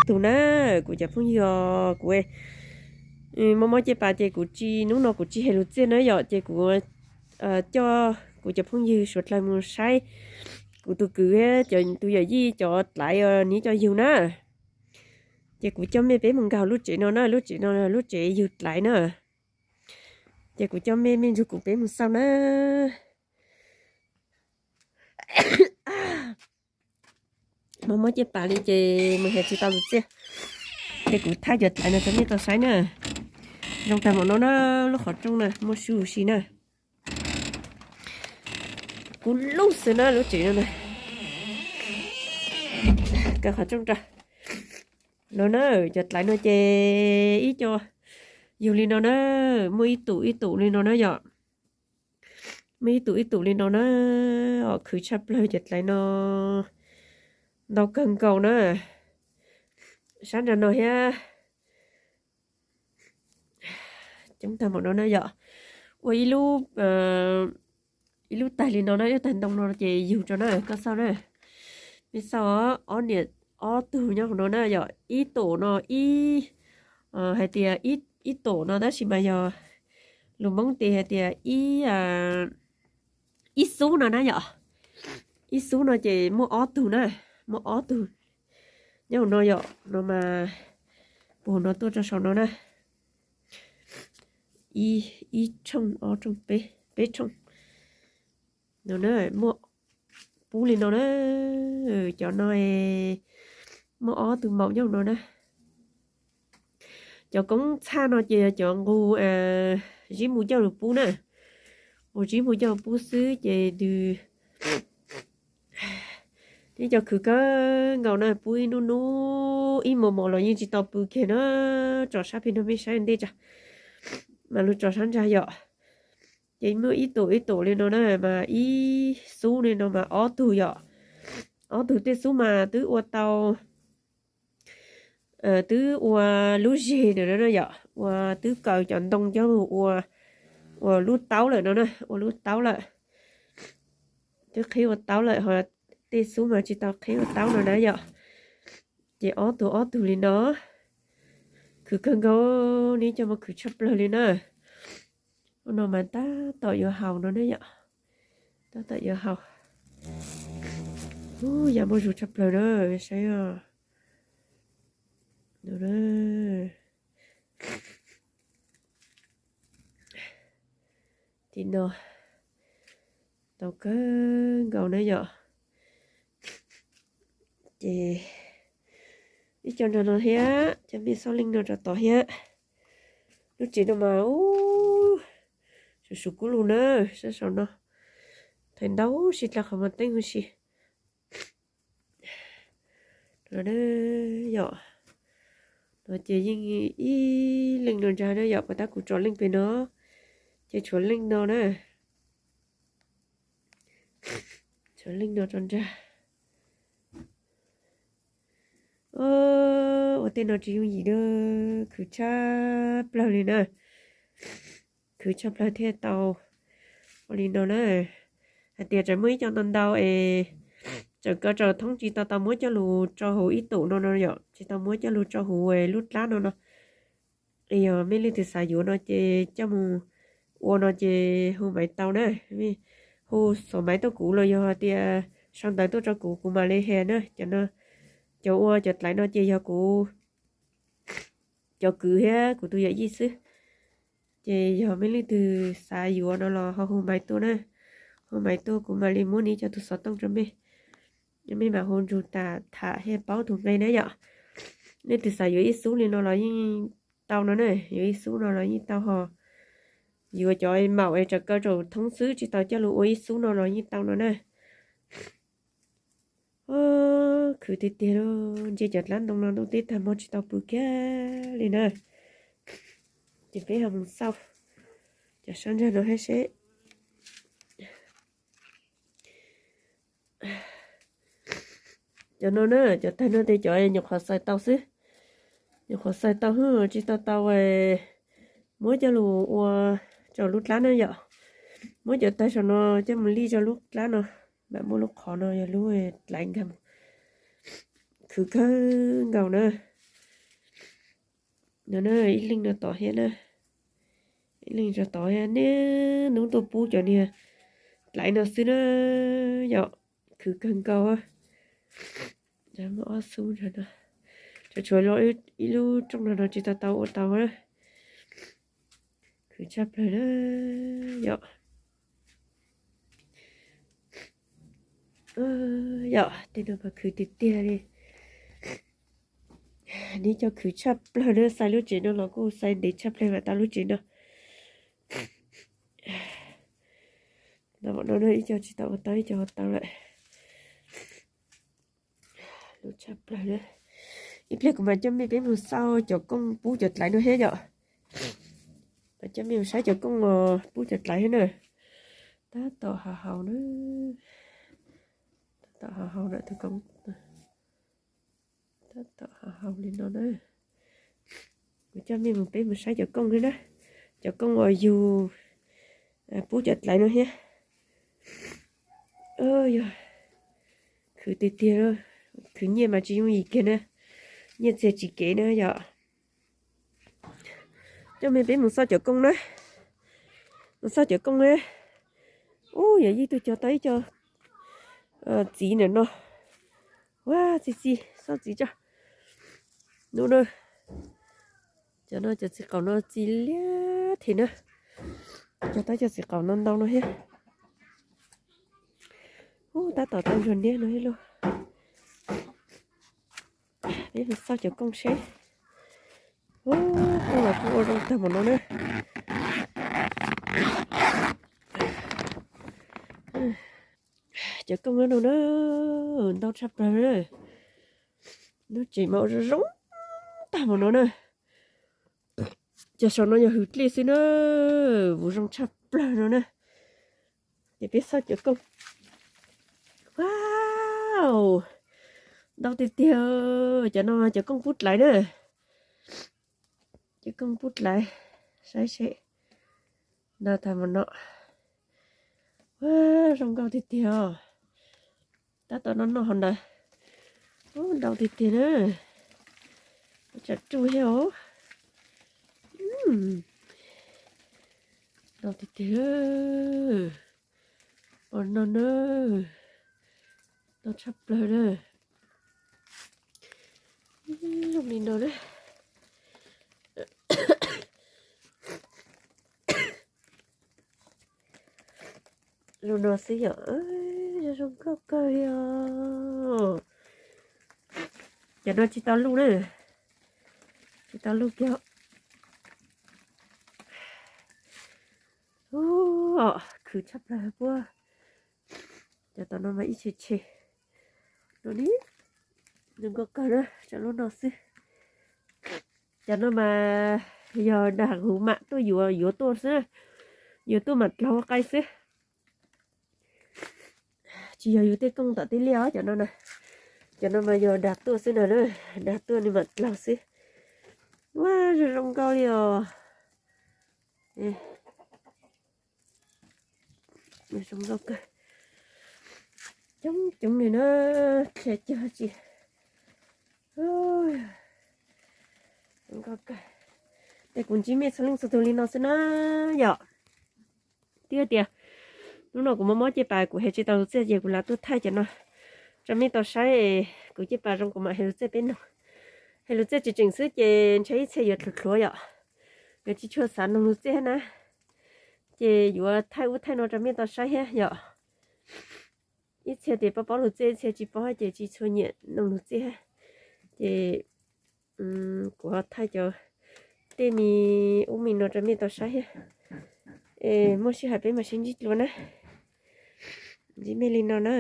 Tug na, kuv cov phooj ywg os, kuv mob mob cej pas ces kuv tsis, hnub no kuv tsis hais lus txiaj na yom, ces kuv coj kuv cov phooj ywg suav dlawg mus saib kuv tus kwv thiab cov tus yawm yij cov dlaiv os, neb cov yug na. Ces kuv coj mej peb mus nkag lub tsev no na, lub tsev no lub tsev yug dlaiv na. Ces kuv coj mej, mej nrug kuv peb mus xauj na. Mob mob cej pas li ces mus hais tsis tau lus txiaj. Ces kuv thaij cov dlaiv no rau mej tau saib na. Zoo tag npaum no na, lub qhov rooj na muaj sub si na. Kub lug xwb na lub tsev no na. Kaw qhov rooj rau. No na, cov dlaiv no ces ib co yug li no na, muaj ib tum ib tum li no na yom. Muaj ib tum ib tum li no na, khwv tshaj plawg cov dlaiv no, ntau kawg nkaus na. Sab nrag no thiab. Coob tag npaum no na yom. Ua ib lub, ib lub taig li no na, ib lub taig ntoo no ces yug rau na, koj xauj na. Mej xauj, ob niam ob tug nyob hauv no na yom, ib tum no ib, hais tias ib tum no tab sis mas yog lus Hmoob tias hais tias ib, ib xub no na yom. Ib xub no ces muaj ob tug na, muaj ob tug nyob hauv no yom, no mas puag no tuaj rau saum no na. Ib tshooj, ob tshooj, peb tshooj no na, muaj pub li no na. Cov no muaj ob tug maum nyob hauv no na. Cov koob txhaj no ces yog cov nqus zib mus coj lug pub na. Nqus zib mus coj lug pub xwb ces nws, neb cov khwv kawg nkaus na, pub ib hnub hnub ib hmos mos los yeej tsis tau pw kiag na. Tso sab pem no mej saib ntej tso, mas lug tso sab nrag yom. Ces muaj ib tum ib tum li no na, mas ib xub li no mas ob tug yom. Ob tug tej xub mas twb ua tau, twb ua lub zes na yom, ua twb kaw cov ntoo coj lug ua, ua lub taub lawm no na, ua lub taub lawm. Twb qhib ua taub lawm ho, tej xub mas tsis tau qhib ua taub no na yom. Ces ob tug ob tug li no, khwv kawg nkaus, neb coj mus khwv tshaj plawg li na. Ub, no mas tab tom yuav haus no ne yom, tab tom yuav haus. Ub, yam muaj zug tshaj plawg na, saib os. Tim no tau kawg nkaus na yom. Ces ib co nrog no thiab, coj mej xauj leej no rau tod thiab. Lub tsev no mas ub, suv suv kub lug na, sab saum no. Thaij ntau sib dlawg qhov muag teeb huv si. No yom, no ces yeej ib leej no ntag na yom, puas tab kuv tso leej pem no, ces tshuav leej no na. Tshuav leej no rau ntag. Ua tej no tsis yooj yim na, khwv tshaj plawg li na. Khwv tshaj plawg thiaj tau ua li no na. Hais tias tseem muaj ib co ntau ntau es tseem kaw tsaus thoob tsis tau tau muab coj lug rau hauv ib tum no no yom, tsis tau muab coj lug rau hauv lub dlab no no. Es yog mej leej twg xav yuav no ces coj mus ua no ces hu maiv tau na. Hu xov maiv tuaj kuv los yog hais tias sau ntawv tuaj rau kuv, kuv mam li hais na. Cov no, cov ua cov dlaiv no ces yog kuv cov kwv thiab kuv tus yawm yij xwb. Ces yog mej leej twg xav yuav no los ho hu maiv tuaj na. Hu maiv tuaj kuv mam li muab neb cov tus xov tooj rau mej, mej mam hu nrug tham thiaj paub tus nqe na yom. Leej twg xav yuav ib xub li no los yeej tau no na, yuav ib xub no los yeej tau ho. Yuav cov maum es tseem kaw tsaus thoob xwb tsis tau coj lug ua ib xub no los yeej tau no na. Khwv tiag tiag lauj, ntsia cov dlab ntoo no ntuj teb tag hmo tsis tau pw kiag li na. Ces peb ho mus xauj cov sab nrag no thiab seb. Cov no na, cov tag no ces cov nyuam qhuav xaws tau xwb. Nyuam qhuav xaws tau, tsis tau tau muab coj lug ua rau lub dlab na yom. Muab cov tag saum no coj mus lij rau lub dlab no, mam muab lub qhov no yog lub dlaiv nkag mus. Khwv kawg nkaus na. No na, ib leeg no tod thiab na. Ib leeg tod thiab, niaj hnub tuaj pub cov niag dlaiv no xwb na yom. Khwv kawg nkaus. Muaj ob xub no, tshuav tshuav ib lub rooj no no tsis tau tau ua tau na. Khwv tshaj plaws na yom. Yom, tej no mas khwv tiag tiag li. Neb cov khwv tshaj plaws na, xaiv lub tsev no los kuj xaiv ntev tshaj plaws mas tau lub tsev no. No, no ib co tsis tau ua tau, ib co ua tau lawm. Lub tshaj plaws na. Ib pliag kuv mam coj mej peb mus xauj cov kooj pub cov dlaiv no thiab yom. Mam coj mej mus saib cov kooj pub cov dlaiv thiab na. Tab tom haus haus na. Tab tom haus haus na tus kooj. Tab tom haus haus li no na. Kuv coj mej mus, peb mus saib cov kooj thiab na. Cov kooj uas yug pub cov dlaiv no thiab. Yog khwv tiag tiag, khwv nyiaj mas tsis yooj yim kiag na. Nyiaj txiag tsis kev na yom. Coj mej peb mus xauj cov kooj na. Mus xauj cov kooj na. Ub, yog ib tug cog tau ib co txiv ntawm no. Ua txi txiv, xauj txiv tso. Nub na, cov no cov txiv qaum no txi liab them na. Cog tau cov txiv qaum no ntau no thiab. Ub, tab tom tau ntsuag niab no thiab lauj. Peb mus xauj cov kooj seb. Ub, kooj los kuj ua zoo tag npaum no na. Cov kooj no na, ntau tshaj plaws na. Lub tsev mas ua zoo zoo tag npaum no na. Cov saum no yog hws dlej xwb na, ua zoo tshaj plaws no na. Ces peb xauj cov kooj. Wow, ntau tiag tiag. Cov no cov kooj pub dlaiv na. Cov kooj pub dlaiv, saib seb. Ntau tag npaum no. Ua zoo nkauj tiag tiag os. Tab tom noj noj hauv ntawd. Ub, ntau tiag tiag na. Tsam ruj thiab os. Ntau tiag tiag. Ua no na. Ntau tshaj plaws na. Zoo li no na. Zoo no xwb yom. Zoo zoo nkauj kawg li os. Cov no tsis tau luj na. Tsis tau luj kiag. Ub, khwv tshaj plaws puab. Cov tom no mas ib tshee tshee. No ni, zoo nkauj kawg na, tsam lub no xwb. Cov no mas yog dag huv mam tuaj yuav, yuav tuaj xwb, yuav tuaj mam dlaug ua qaib xwb. Tsis yog yus tej kooj tom tej liaj os cov no na. Cov no mas yog dag tuaj xwb na, dag tuaj nws mam dlaug xwb. Ua zoo zoo nkauj li os. Zoo nkauj kawg. Coob coob li na, qhia cog tsis. Zoo nkauj kawg. Ces kuv ntsib mej txhua leej txhua tug li no xwb na yom. Twb tias hnub no kuv mob mob cej pas kuv hais tsis tau lus txiaj ces kuv lam tuaj thaij cov no rau mej tau saib. Kuv cej pas zoo kuv mam hais lus txiaj peb noog. Hais lus txiaj tseem tseem xwb ces ntshai ib txhia yuav dlhuav dlhuav yom, yuav tsis tshua xav noog lus txiaj thiab na. Ces yuav thaij ub thaij no rau mej tau saib thiab yom. Ib txhia ces paub paub lus txiaj, ib txhia tsis paub ces tsis tshua nyiam noog lus txiaj thiab. Ces kuv thaij cov tej me ub me no rau mej tau saib thiab. Es muaj sij hawm peb mam sib ntsib dua na. Ntsib mej li no na.